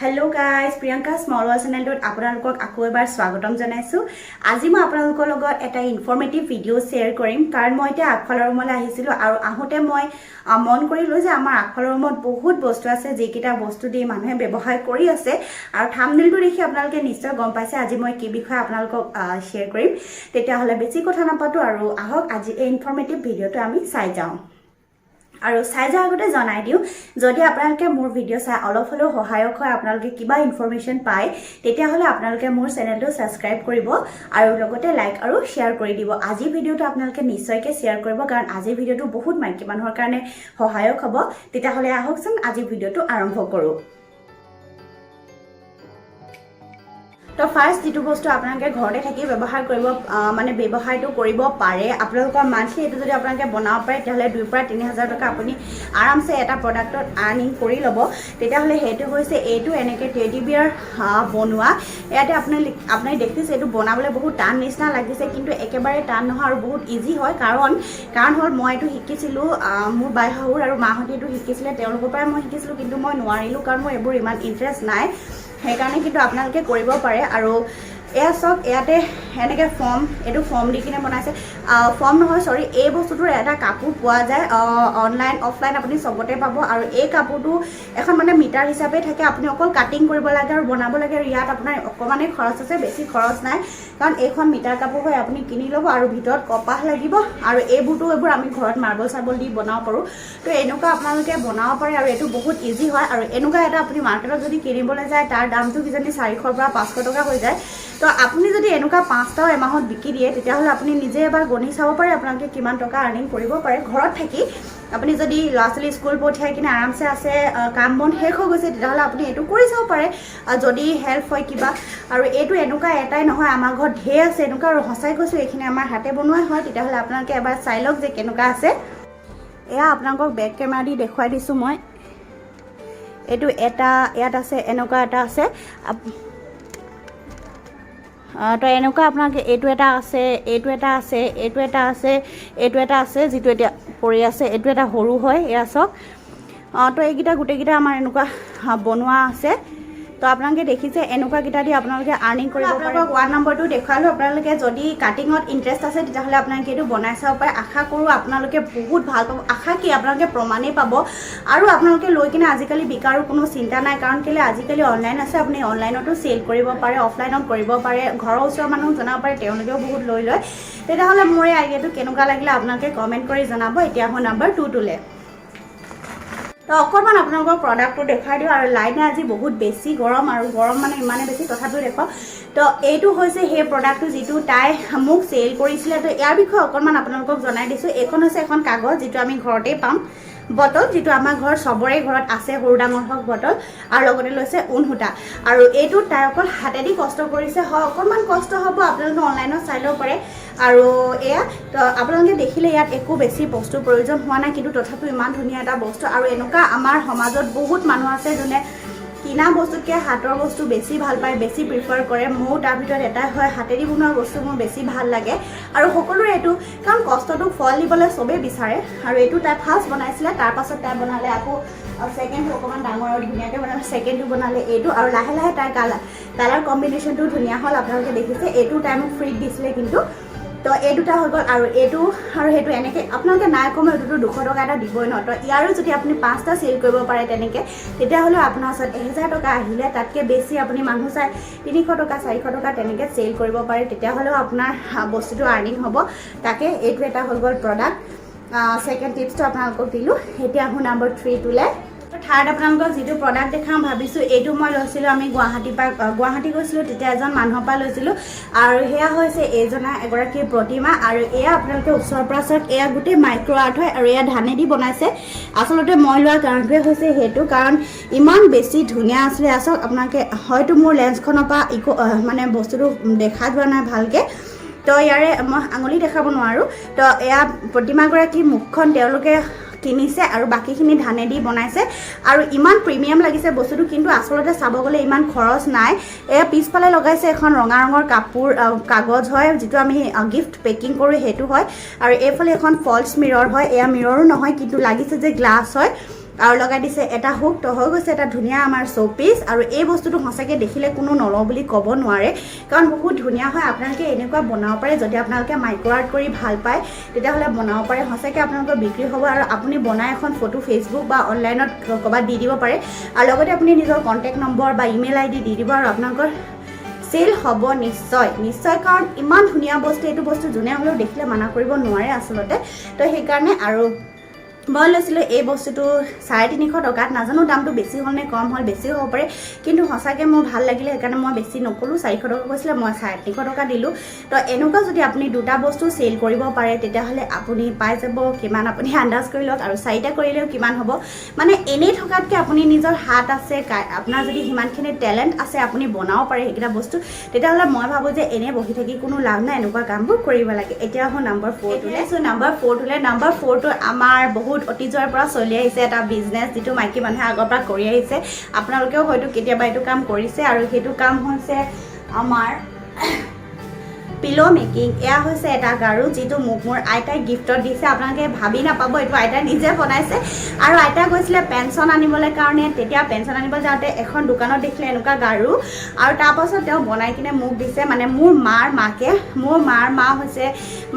Hello' guys, Priyanka small world চেনেলটোত আপোনালোকক আকৌ এবাৰ স্বাগতম জনাইছোঁ। আজি মই আপোনালোকৰ লগত এটা ইনফৰ্মেটিভ ভিডিঅ' শ্বেয়াৰ কৰিম, কাৰণ মই এতিয়া আগফালৰ ৰুমলৈ আহিছিলোঁ আৰু আহোঁতে মই মন কৰিলোঁ যে আমাৰ আগফালৰ ৰুমত বহুত বস্তু আছে, যিকেইটা বস্তু দি মানুহে ব্যৱসায় কৰি আছে। আৰু থাম্বনেইলটো দেখি আপোনালোকে নিশ্চয় গম পাইছে আজি মই কি বিষয়ে আপোনালোকক শ্বেয়াৰ কৰিম। তেতিয়াহ'লে বেছি কথা নাপাতোঁ আৰু আহক, আজি এই ইনফৰ্মেটিভ ভিডিঅ'টো আমি চাই যাওঁ। আৰু চাই যোৱাৰ আগতে জনাই দিওঁ, যদি আপোনালোকে মোৰ ভিডিঅ' চাই অলপ হ'লেও সহায়ক হয়, আপোনালোকে কিবা ইনফৰ্মেশ্যন পায়, তেতিয়াহ'লে আপোনালোকে মোৰ চেনেলটো ছাবস্ক্ৰাইব কৰিব আৰু লগতে লাইক আৰু শ্বেয়াৰ কৰি দিব। আজিৰ ভিডিঅ'টো আপোনালোকে নিশ্চয়কৈ শ্বেয়াৰ কৰিব, কাৰণ আজিৰ ভিডিঅ'টো বহুত মাইকী মানুহৰ কাৰণে সহায়ক হ'ব। তেতিয়াহ'লে আহকচোন, আজিৰ ভিডিঅ'টো আৰম্ভ কৰোঁ। তো ফাৰ্ষ্ট যিটো বস্তু আপোনালোকে ঘৰতে থাকি ব্যৱহাৰ কৰিব, মানে ব্যৱসায়টো কৰিব পাৰে, আপোনালোকৰ মান্থলি এইটো যদি আপোনালোকে বনাব পাৰে, তেতিয়াহ'লে 2ৰ পৰা 3 হাজাৰ টকা আপুনি আৰামছে এটা প্ৰডাক্টত আৰ্নিং কৰি ল'ব। তেতিয়াহ'লে সেইটো হৈছে এইটো এনেকৈ টেডি বিয়াৰ বনোৱা। ইয়াতে আপুনি দেখিছে, এইটো বনাবলৈ বহুত টান নিচিনা লাগিছে, কিন্তু একেবাৰে টান নহয় আৰু বহুত ইজি হয়। কাৰণ হ'ল মই এইটো শিকিছিলোঁ, মোৰ বাই শাহুৰ আৰু মাহঁতে এইটো শিকিছিলে, তেওঁলোকৰ পৰাই মই শিকিছিলোঁ। কিন্তু মই নোৱাৰিলোঁ, কাৰণ মোৰ এইবোৰ ইমান ইণ্টাৰেষ্ট নাই সেইকাৰণে। কিন্তু আপোনালোকে কৰিব পাৰে। আৰু এয়া চাওক, ইয়াতে এনেকৈ ফৰ্ম, এইটো ফৰ্ম দি কিনে বনাইছে। ফৰ্ম নহয়, চৰি, এই বস্তুটোৰ এটা কাপোৰ পোৱা যায়। অনলাইন, অফলাইন আপুনি চবতে পাব। আৰু এই কাপোৰটো এখন মানে মিটাৰ হিচাপে থাকে। আপুনি অকল কাটিং কৰিব লাগে আৰু বনাব লাগে। আৰু ইয়াত আপোনাৰ অকণমানেই খৰচ আছে, বেছি খৰচ নাই, কাৰণ এইখন মিটাৰ কাপোৰ হয়। আপুনি কিনি ল'ব আৰু ভিতৰত কপাহ লাগিব। আৰু এইবোৰতো এইবোৰ আমি ঘৰত মাৰ্বল চাৰ্বল দি বনাব পাৰোঁ। তো এনেকুৱা আপোনালোকে বনাব পাৰে আৰু এইটো বহুত ইজি হয়। আৰু এনেকুৱা এটা আপুনি মাৰ্কেটত যদি কিনিবলৈ যায়, তাৰ দামটো কিজানি 400ৰ পৰা 500 টকা হৈ যায়। তো আপুনি যদি এনেকুৱা পাঁচটাও এমাহত বিকি দিয়ে, তেতিয়াহ'লে আপুনি নিজে এবাৰ গণি চাব পাৰে আপোনালোকে কিমান টকা আৰ্নিং কৰিব পাৰে। ঘৰত থাকি আপুনি যদি ল'ৰা ছোৱালী স্কুল পঠিয়াই কিনে আৰামছে আছে, কাম বন শেষ হৈ গৈছে, তেতিয়াহ'লে আপুনি এইটো কৰি চাব পাৰে, যদি হেল্প হয় কিবা। আৰু এইটো এনেকুৱা এটাই নহয়, আমাৰ ঘৰত ঢেৰ আছে এনেকুৱা। আৰু সঁচাই কৈছোঁ, এইখিনি আমাৰ হাতে বনোৱাই হয়। তেতিয়াহ'লে আপোনালোকে এবাৰ চাই লওক যে কেনেকুৱা আছে। এয়া আপোনালোকক বেক কেমেৰা দি দেখুৱাই দিছোঁ মই। এইটো এটা ইয়াত আছে, এনেকুৱা এটা আছে। তো এনেকুৱা আপোনালোকে এইটো এটা আছে, এইটো এটা আছে, এইটো এটা আছে, এইটো এটা আছে, যিটো এতিয়া পৰি আছে, এইটো এটা সৰু হয়। এয়া চাওক। তো এইকেইটা গোটেইকেইটা আমাৰ এনেকুৱা বনোৱা আছে। তো আপোনালোকে দেখিছে, এনেকুৱাকেইটা দি আপোনালোকে আৰ্নিং কৰিব। আপোনালোকক ওৱান নম্বৰটো দেখুৱালোঁ। আপোনালোকে যদি কাটিঙত ইণ্টাৰেষ্ট আছে, তেতিয়াহ'লে আপোনালোকে এইটো বনাই চাব পাৰে। আশা কৰোঁ আপোনালোকে বহুত ভাল পাব। আশা কি, আপোনালোকে প্ৰমাণেই পাব। আৰু আপোনালোকে লৈ কিনে আজিকালি বিকাৰো কোনো চিন্তা নাই। কাৰণ কেলৈ, আজিকালি অনলাইন আছে। আপুনি অনলাইনতো চেল কৰিব পাৰে, অফলাইনত কৰিব পাৰে, ঘৰৰ ওচৰৰ মানুহক জনাব পাৰে, তেওঁলোকেও বহুত লৈ লয়। তেতিয়াহ'লে মোৰ এই আইডিয়াটো কেনেকুৱা লাগিলে আপোনালোকে কমেণ্ট কৰি জনাব। এতিয়া আহোঁ নাম্বাৰ টুটোলৈ। তো অকণমান আপোনালোকৰ প্ৰডাক্টটো দেখুৱাই দিওঁ। আৰু লাইনে আজি বহুত বেছি গৰম, আৰু গৰম মানে ইমানেই বেছি, তথাপিও দেখুৱাওঁ। তো এইটো হৈছে সেই প্ৰডাক্টটো যিটো তাই মোক চেল কৰিছিলে। তো ইয়াৰ বিষয়ে অকণমান আপোনালোকক জনাই দিছোঁ। এইখন হৈছে এখন কাগজ, যিটো আমি ঘৰতেই পাম, বটল, যিটো আমাৰ ঘৰ চবৰে ঘৰত আছে, সৰু ডাঙৰ হওক বটল। আৰু লগতে লৈছে ঊণ সূতা। আৰু এইটো তাই অকল হাতেদি কষ্ট কৰিছে হয়, অকণমান কষ্ট হ'ব, আপোনালোকে অনলাইনত চাই ল'ব পাৰে। আৰু এয়া তো আপোনালোকে দেখিলে, ইয়াত একো বেছি বস্তুৰ প্ৰয়োজন হোৱা নাই, কিন্তু তথাপিও ইমান ধুনীয়া এটা বস্তু। আৰু এনেকুৱা আমাৰ সমাজত বহুত মানুহ আছে, যোনে কিনা বস্তুতকৈ হাতৰ বস্তু বেছি ভাল পায়, বেছি প্ৰিফাৰ কৰে। ময়ো তাৰ ভিতৰত এটাই হয়। হাতেদি বনোৱা বস্তু মোৰ বেছি ভাল লাগে। আৰু সকলোৰে এইটো, কাৰণ কষ্টটোক ফল দিবলৈ চবেই বিচাৰে। আৰু এইটো তাই ফাৰ্ষ্ট বনাইছিলে, তাৰপাছত তাই বনালে আকৌ ছেকেণ্ডটো, অকণমান ডাঙৰ আৰু ধুনীয়াকৈ বনালে। ছেকেণ্ডটো বনালে এইটো। আৰু লাহে লাহে তাইৰ কালাৰ কম্বিনেশ্যনটো ধুনীয়া হ'ল, আপোনালোকে দেখিছে। এইটো তাই মোক ফ্ৰীত দিছিলে কিন্তু। তো এই দুটা হৈ গ'ল। আৰু এইটো আৰু সেইটো এনেকৈ আপোনালোকে নাই কমেও এইটোতো 200 টকা এটা দিবই ন। তো ইয়াৰো যদি আপুনি পাঁচটা চেল কৰিব পাৰে তেনেকৈ, তেতিয়াহ'লে আপোনাৰ ওচৰত 1000 টকা আহিলে, তাতকৈ বেছি আপুনি মানুহ চাই 300 টকা, 400 টকা তেনেকৈ চেল কৰিব পাৰে। তেতিয়াহ'লেও আপোনাৰ বস্তুটো আৰ্নিং হ'ব। তাকে এইটো এটা হৈ গ'ল প্ৰডাক্ট। ছেকেণ্ড টিপছটো আপোনালোকক দিলোঁ। এতিয়া আহোঁ নাম্বাৰ থ্ৰীটোলৈ। থাৰ্ড আপোনালোকক যিটো প্ৰডাক্ট দেখাম ভাবিছোঁ, এইটো মই লৈছিলোঁ, আমি গুৱাহাটীৰ পৰা, গুৱাহাটী গৈছিলোঁ তেতিয়া এজন মানুহৰ পৰা লৈছিলোঁ। আৰু সেয়া হৈছে এইজনা এগৰাকী প্ৰতিমা। আৰু এয়া আপোনালোকে ওচৰৰ পৰা চাওক, এয়া গোটেই মাইক্ৰ' আৰ্ট হয় আৰু এয়া ধানেদি বনাইছে। আচলতে মই লোৱাৰ কাৰণটোৱে হৈছে সেইটো, কাৰণ ইমান বেছি ধুনীয়া আছিলে। চাওক আপোনালোকে, হয়তো মোৰ লেন্সখনৰ পৰা ইক' মানে বস্তুটো দেখা যোৱা নাই ভালকৈ। তো ইয়াৰে মই আঙুলি দেখাব নোৱাৰোঁ। তো এয়া প্ৰতিমাগৰাকীৰ মুখখন তেওঁলোকে কিনিছে আৰু বাকীখিনি ধানেদি বনাইছে। আৰু ইমান প্ৰিমিয়াম লাগিছে বস্তুটো, কিন্তু আচলতে চাব গ'লে ইমান খৰচ নাই। এয়া পিছফালে লগাইছে এখন ৰঙা ৰঙৰ কাপোৰ, কাগজ হয়, যিটো আমি গিফ্ট পেকিং কৰোঁ সেইটো হয়। আৰু এইফালে এখন ফল্ছ মিৰৰ হয়। এয়া মিৰৰো নহয়, কিন্তু লাগিছে যে গ্লাছ হয়। আৰু লগাই দিছে এটা হুক। তো হৈ গৈছে এটা ধুনীয়া আমাৰ শ্ব'পিচ। আৰু এই বস্তুটো সঁচাকৈ দেখিলে কোনো নলওঁ বুলি ক'ব নোৱাৰে, কাৰণ বহুত ধুনীয়া হয়। আপোনালোকে এনেকুৱা বনাব পাৰে। যদি আপোনালোকে মাইক্ৰ' আৰ্ট কৰি ভাল পায়, তেতিয়াহ'লে বনাব পাৰে। সঁচাকৈ আপোনালোকৰ বিক্ৰী হ'ব। আৰু আপুনি বনাই এখন ফটো ফেচবুক বা অনলাইনত ক'ৰবাত দি দিব পাৰে আৰু লগতে আপুনি নিজৰ কণ্টেক্ট নম্বৰ বা ইমেইল আইডি দি দিব আৰু আপোনালোকৰ চেল হ'ব নিশ্চয় নিশ্চয়, কাৰণ ইমান ধুনীয়া বস্তু। এইটো বস্তু যোনে হ'লেও দেখিলে মানা কৰিব নোৱাৰে আচলতে। তো সেইকাৰণে আৰু মই লৈছিলোঁ এই বস্তুটো 350 টকাত। নাজানো দামটো বেছি হ'ল নে কম হ'ল, বেছি হ'ব পাৰে, কিন্তু সঁচাকৈ মোৰ ভাল লাগিলে, সেইকাৰণে মই বেছি নক'লোঁ। 400 টকা কৈছিলে, মই 350 টকা দিলোঁ। তো এনেকুৱা যদি আপুনি দুটা বস্তু চেল কৰিব পাৰে, তেতিয়াহ'লে আপুনি পাই যাব কিমান, আপুনি আন্দাজ কৰি লওক। আৰু চাৰিটা কৰিলেও কিমান হ'ব? মানে এনেই থকাতকৈ আপুনি নিজৰ হাত আছে, আপোনাৰ যদি সিমানখিনি টেলেণ্ট আছে, আপুনি বনাব পাৰে সেইকেইটা বস্তু, তেতিয়াহ'লে মই ভাবোঁ যে এনেই বহি থাকি কোনো লাভ নাই, এনেকুৱা কামবোৰ কৰিব লাগে। এতিয়া আহোঁ নাম্বাৰ ফ'ৰটোলৈ। চ' নাম্বাৰ ফ'ৰটোলৈ, নাম্বাৰ ফ'ৰটো আমাৰ বহুত অতীজৰ পৰা চলি আহিছে এটা বিজনেছ, যিটো মাইকী মানুহে আগৰ পৰা কৰি আহিছে। আপোনালোকেও হয়তো কেতিয়াবা এইটো কাম কৰিছে। আৰু সেইটো কাম হৈছে আমাৰ পিল' মেকিং। এয়া হৈছে এটা গাৰু, যিটো মোক মোৰ আইতাই গিফ্টত দিছে। আপোনালোকে ভাবি নাপাব, এইটো আইতাই নিজে বনাইছে। আৰু আইতা গৈছিলে পেঞ্চন আনিবলৈ কাৰণে। তেতিয়া পেঞ্চন আনিব যাওঁতে এখন দোকানত দেখিলে এনেকুৱা গাৰু আৰু তাৰপাছত তেওঁ বনাই কিনে মোক দিছে। মানে মোৰ মাৰ মাকে, মোৰ মাৰ মা হৈছে,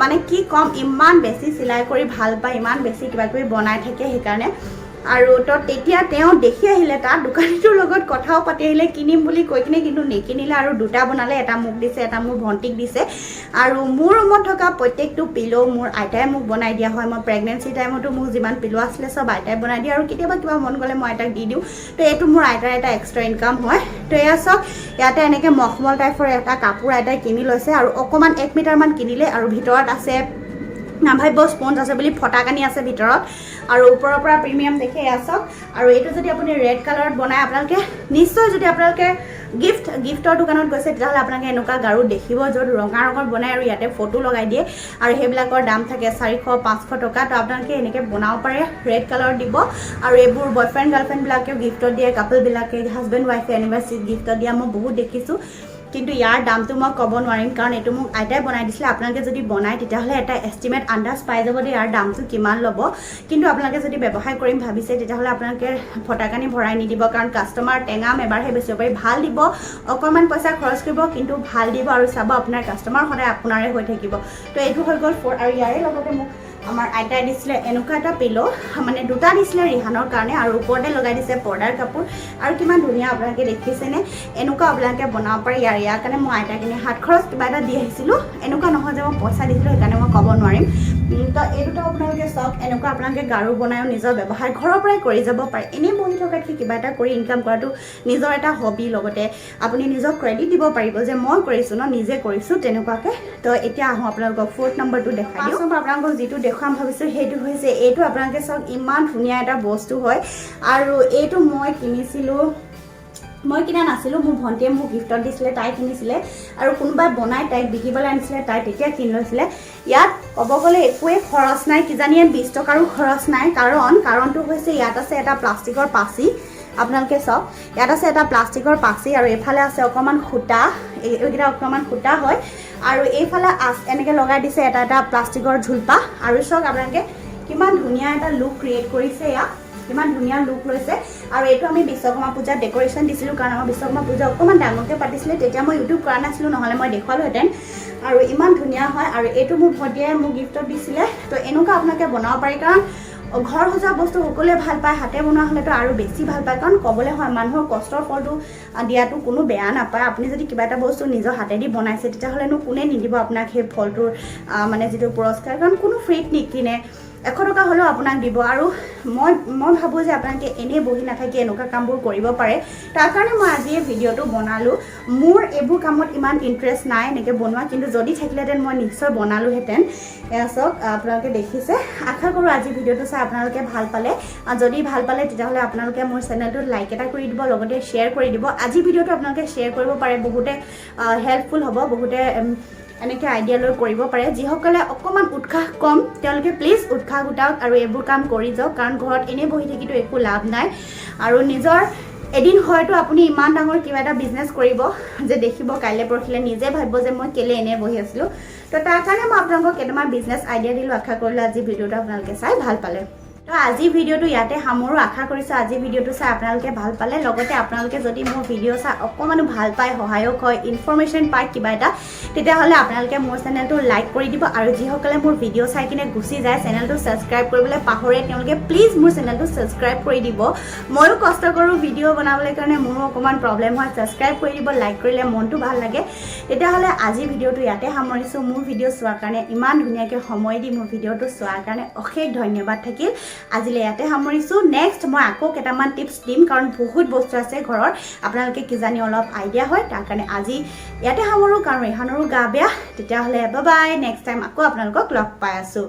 মানে কি ক'ম, ইমান বেছি চিলাই কৰি ভাল পায়, ইমান বেছি কিবা কিবি বনাই থাকে, সেইকাৰণে। আৰু তো তেতিয়া তেওঁ দেখি আহিলে, তাত দোকানীটোৰ লগত কথাও পাতি আহিলে কিনিম বুলি কৈ কিনে, কিন্তু নিকিনিলে। আৰু দুটা বনালে, এটা মোক দিছে, এটা মোৰ ভণ্টিক দিছে। আৰু মোৰ ৰুমত থকা প্ৰত্যেকটো পিল' মোৰ আইতাই মোক বনাই দিয়া হয়। মই প্ৰেগনেঞ্চি টাইমতো মোক যিমান পিল' আছিলে, চব আইতাই বনাই দিয়ে। আৰু কেতিয়াবা কিবা মন গ'লে মই আইতাক দি দিওঁ। তো এইটো মোৰ আইতাৰ এটা এক্সট্ৰা ইনকাম হয়। তো এয়া চাওক, ইয়াতে এনেকৈ মখমল টাইপৰ এটা কাপোৰ আইতাই কিনি লৈছে আৰু অকণমান 1 মিটাৰমান কিনিলে। আৰু ভিতৰত আছে, নাভাবিব স্পঞ্জ আছে বুলি, ফটাকানি আছে ভিতৰত। আৰু ওপৰৰ পৰা প্ৰিমিয়াম দেখে, এয়া চাওক। আৰু এইটো যদি আপুনি ৰেড কালাৰত বনায়, আপোনালোকে নিশ্চয়, যদি আপোনালোকে গিফ্টৰ দোকানত গৈছে, তেতিয়াহ'লে আপোনালোকে এনেকুৱা গাৰু দেখিব, য'ত ৰঙা ৰঙৰ বনায় আৰু ইয়াতে ফটো লগাই দিয়ে। আৰু সেইবিলাকৰ দাম থাকে 400, 500 টকা। তো আপোনালোকে এনেকৈ বনাব পাৰে, ৰেড কালাৰ দিব। আৰু এইবোৰ বয়ফ্ৰেণ্ড গাৰ্লফ্ৰেণ্ডবিলাকেও গিফ্টত দিয়ে, কাপলবিলাকে, হাজবেণ্ড ৱাইফে এনিভাৰ্চাৰীত গিফ্টত দিয়া মই বহুত দেখিছোঁ। কিন্তু ইয়াৰ দামটো মই ক'ব নোৱাৰিম, কাৰণ এইটো মোক আইতাই বনাই দিছিলে। আপোনালোকে যদি বনায়, তেতিয়াহ'লে এটা এষ্টিমেট আন্দাজ পাই যাব যে ইয়াৰ দামটো কিমান ল'ব। কিন্তু আপোনালোকে যদি ব্যৱসায় কৰিম ভাবিছে, তেতিয়াহ'লে আপোনালোকে ফটাকানি ভৰাই নিদিব, কাৰণ কাষ্টমাৰ টেঙাম এবাৰহে বেচিব পাৰি। ভাল দিব, অকণমান পইচা খৰচ কৰিব, কিন্তু ভাল দিব। আৰু চাব, আপোনাৰ কাষ্টমাৰ সদায় আপোনাৰে হৈ থাকিব। তো এইটো হৈ গ'ল ফ'ৰ। আৰু ইয়াৰে লগতে মোক আমাৰ আইতাই দিছিলে এনেকুৱা এটা পিল', মানে দুটা দিছিলে ৰিহানৰ কাৰণে। আৰু ওপৰতে লগাই দিছে পৰ্দাৰ কাপোৰ। আৰু কিমান ধুনীয়া আপোনালোকে দেখিছেনে? এনেকুৱা আপোনালোকে বনাব পাৰে। ইয়াৰ কাৰণে মই আইতাক এনেই হাত খৰচ কিবা এটা দি আহিছিলোঁ। এনেকুৱা নহয় যে মই পইচা দিছিলোঁ, সেইকাৰণে মই ক'ব নোৱাৰিম। তো এই দুটাও আপোনালোকে চাওক। এনেকুৱা আপোনালোকে গাৰু বনায়ো নিজৰ ব্যৱসায় ঘৰৰ পৰাই কৰি যাব পাৰে। এনেই বহি থকাতকৈ কিবা এটা কৰি ইনকাম কৰাটো নিজৰ এটা হবি, লগতে আপুনি নিজক ক্ৰেডিট দিব পাৰিব যে মই কৰিছোঁ ন, নিজে কৰিছোঁ তেনেকুৱাকৈ। তো এতিয়া আহোঁ, আপোনালোকক ফ'ৰ্থ নম্বৰটো দেখাই দিওঁ। নম্বৰ আপোনালোকক যিটো দেখুৱাম ভাবিছোঁ, সেইটো হৈছে এইটো। আপোনালোকে চাওক, ইমান ধুনীয়া এটা বস্তু হয়। আৰু এইটো মই কিনিছিলোঁ, মই কিনা নাছিলোঁ, মোৰ ভণ্টিয়ে মোক গিফ্টত দিছিলে, তাই কিনিছিলে। আৰু কোনোবাই বনাই তাইক বিকিবলৈ আনিছিলে, তাই তেতিয়া কিনি লৈছিলে। ইয়াত ক'ব গ'লে একোৱেই খৰচ নাই, কিজানি ইয়াত 20 টকাৰো খৰচ নাই। কাৰণটো হৈছে ইয়াত আছে এটা প্লাষ্টিকৰ পাচি। আপোনালোকে চাওক, ইয়াত আছে এটা প্লাষ্টিকৰ পাচি আৰু এইফালে আছে অকণমান সূতা। এইকেইটা অকণমান সূতা হয়। আৰু এইফালে এনেকৈ লগাই দিছে এটা এটা প্লাষ্টিকৰ ঝোলপা। আৰু চাওক আপোনালোকে, কিমান ধুনীয়া এটা লুক ক্ৰিয়েট কৰিছে ইয়াত, কিমান ধুনীয়া লুক লৈছে। আৰু এইটো আমি বিশ্বকৰ্মা পূজাত ডেক'ৰেশ্যন দিছিলোঁ, কাৰণ আমাৰ বিশ্বকৰ্মা পূজা অকণমান ডাঙৰকৈ পাতিছিলে। তেতিয়া মই ইউটিউব কৰা নাছিলোঁ, নহ'লে মই দেখুৱালোহেঁতেন। আৰু ইমান ধুনীয়া হয়। আৰু এইটো মোৰ ভণ্টিয়ে মোক গিফ্টত দিছিলে। তো এনেকুৱা আপোনালোকে বনাব পাৰে, কাৰণ ঘৰ সজোৱা বস্তু সকলোৱে ভাল পায়, হাতে বনোৱা হ'লেতো আৰু বেছি ভাল পায়। কাৰণ ক'বলৈ হয়, মানুহৰ কষ্টৰ ফলটো দিয়াটো কোনো বেয়া নাপায়। আপুনি যদি কিবা এটা বস্তু নিজৰ হাতেদি বনাইছে, তেতিয়াহ'লেনো কোনে নিদিব আপোনাক সেই ফলটোৰ মানে যিটো পুৰস্কাৰ? কাৰণ কোনো ফ্ৰীত নিকিনে, 100 টকা হ'লেও আপোনাক দিব। আৰু মই ভাবোঁ যে আপোনালোকে এনেই বহি নাথাকি এনেকুৱা কামবোৰ কৰিব পাৰে। তাৰ কাৰণে মই আজি এই ভিডিঅ'টো বনালোঁ। মোৰ এইবোৰ কামত ইমান ইণ্টাৰেষ্ট নাই এনেকৈ বনোৱা, কিন্তু যদি থাকিলেহেঁতেন, মই নিশ্চয় বনালোহেঁতেন। এয়া চাওক, আপোনালোকে দেখিছে। আশা কৰোঁ আজি ভিডিঅ'টো চাই আপোনালোকে ভাল পালে। আৰু যদি ভাল পালে, তেতিয়াহ'লে আপোনালোকে মোৰ চেনেলটোত লাইক এটা কৰি দিব, লগতে শ্বেয়াৰ কৰি দিব। আজি ভিডিঅ'টো আপোনালোকে শ্বেয়াৰ কৰিব পাৰে, বহুতে হেল্পফুল হ'ব, বহুতে এনেকৈ আইডিয়া লৈ কৰিব পাৰে। যিসকলে অকণমান উৎসাহ কম, তেওঁলোকে প্লিজ উৎসাহ গোটাওক আৰু এইবোৰ কাম কৰি যাওক, কাৰণ ঘৰত এনেই বহি থাকিতো একো লাভ নাই। আৰু নিজৰ এদিন হয়তো আপুনি ইমান ডাঙৰ কিবা এটা বিজনেছ কৰিব যে দেখিব কাইলৈ পৰহিলৈ নিজে ভাবিব যে মই কেলৈ এনেই বহি আছিলোঁ। তো তাৰ কাৰণে মই আপোনালোকক কেইটামান বিজনেছ আইডিয়া দিলোঁ। আশা কৰিলোঁ আজি ভিডিঅ'টো আপোনালোকে চাই ভাল পালে। তো আজি ভিডিঅ'টো ইয়াতে সামৰোঁ। আশা কৰিছোঁ আজি ভিডিঅ'টো চাই আপোনালোকে ভাল পালে। লগতে আপোনালোকে যদি মোৰ ভিডিঅ' চাই অকণমানো ভাল পায়, সহায়ক হয়, ইনফৰ্মেশ্যন পায় কিবা এটা, তেতিয়াহ'লে আপোনালোকে মোৰ চেনেলটো লাইক কৰি দিব। আৰু যিসকলে মোৰ ভিডিঅ' চাই কিনে গুচি যায়, চেনেলটো ছাবস্ক্ৰাইব কৰিবলৈ পাহৰে, তেওঁলোকে প্লিজ মোৰ চেনেলটো ছাবস্ক্ৰাইব কৰি দিব। ময়ো কষ্ট কৰোঁ ভিডিঅ' বনাবলৈ কাৰণে, মোৰো অকণমান প্ৰব্লেম হয়। ছাবস্ক্ৰাইব কৰি দিব, লাইক কৰিলে মনটো ভাল লাগে। তেতিয়াহ'লে আজি ভিডিঅ'টো ইয়াতে সামৰিছোঁ। মোৰ ভিডিঅ' চোৱাৰ কাৰণে, ইমান ধুনীয়াকৈ সময় দি মোৰ ভিডিঅ'টো চোৱাৰ কাৰণে অশেষ ধন্যবাদ থাকিল। আজিলৈ ইয়াতে সামৰিছোঁ। নেক্সট মই আকৌ কেইটামান টিপছ দিম, কাৰণ বহুত বস্তু আছে ঘৰৰ, আপোনালোকে কিজানি অলপ আইডিয়া হয়। তাৰ কাৰণে আজি ইয়াতে সামৰোঁ, কাৰণ ৰেহানৰো গা বেয়া। তেতিয়াহ'লে বাই, নেক্সট টাইম আকৌ আপোনালোকক লগ পাই আছোঁ।